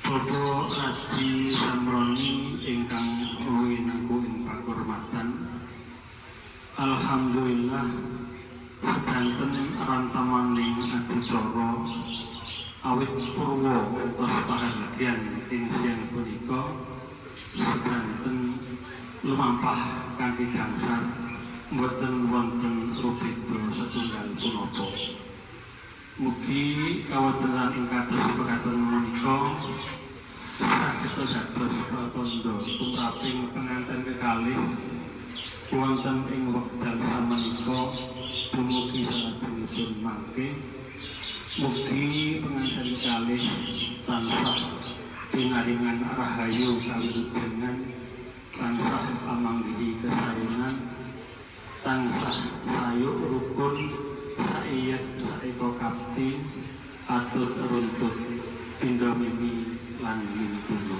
Bapak Raji Samroni ingkang winangku ing pakurmatan. Alhamdulillah, sedanten rantemaning adicara awit purwa ngantos pahargyan ing siang punika sedanten lumampah kanthi gangsar, boten wonten rubeda setunggal punapa. Mugi kawontenan ing kados pekaten menika saged dados pratandha tumraping penganten kekalih wonten ing wekdal samenika dumugi salajengipun mangke. Mugi penganten kekalih tansah pinaringan rahayu kawilujengan, tansah pamanggihi kesaenan, tansah sayuk rukun, saiyet saeka kapti, atut runtut pindha mimi lan